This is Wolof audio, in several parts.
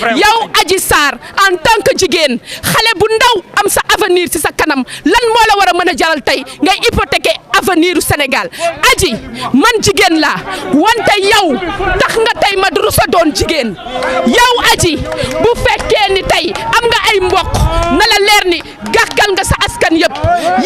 yow Adji Sarr en tant que jigéen xale bu ndaw am sa avenir ci sa kanam lan moo la war a mën a jaral tey ngay hypothéquer avenir u Sénégal Adji man jigéen laa wante yow tax nga tey ma rusa doon jigéen yow Adji bu fekkee ni tey am nga ay mbokk na la leer ni gàkkal nga sa askan yëpp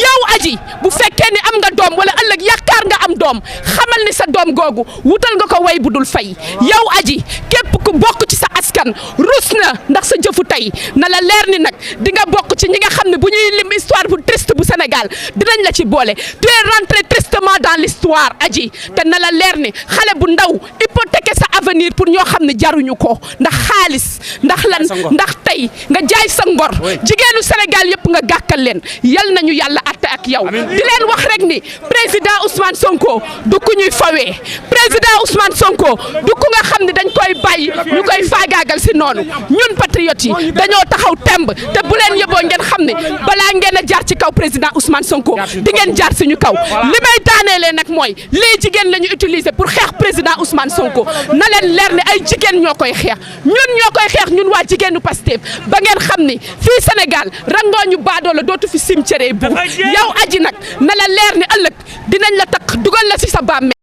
yow Adji bu fekkee ni am nga doom wala ëllëg yaakaar nga am doom xamal ni sa doom googu wutal nga ko way bu dul fay yow Adji képp ku bokk ci sa askan rus na ndax sa jëfu tey na la leer ni nag di nga bokk ci ñi nga xam ne bu ñuy lim histoire bu triste bu Sénégal dinañ la ci boole tu es rentré tristement dans l'histoire Adji te na la leer ni xale bu ndaw hypothéquer sa avenir pour ñoo xam ne jaruñu ko ndax xaalis ndax lan ndax tey nga jaay sa ngor jigéenu Sénégal yëpp nga gàkkal leen yal nañu yàlla atte ak yow di leen wax rek ni président Ousmane Sonko du ku ñuy fawee président Ousmane Sonko du ku nga xam ne dañ koy bàyyi ñu koy faagaagal si noonu ñun patriotes yi dañoo taxaw temb te bu leen yëboo ngeen xam ne balaa ngeen a jaar ci kaw président Ousmane Sonko di ngeen jaar suñu kaw li may daaneelee nag mooy lii jigéen la ñu utiliser pour xeex président Ousmane Sonko na leen leer ne ay jigéen ñoo koy xeex ñun waa jigéenu Pastef ba ngeen xam ni fii Sénégal rangoo ñu baadoo la dootu fi cimetière bu yow Adji nag na la leer ni ëllëg dinañ la takk dugal la ci sa bàmmeel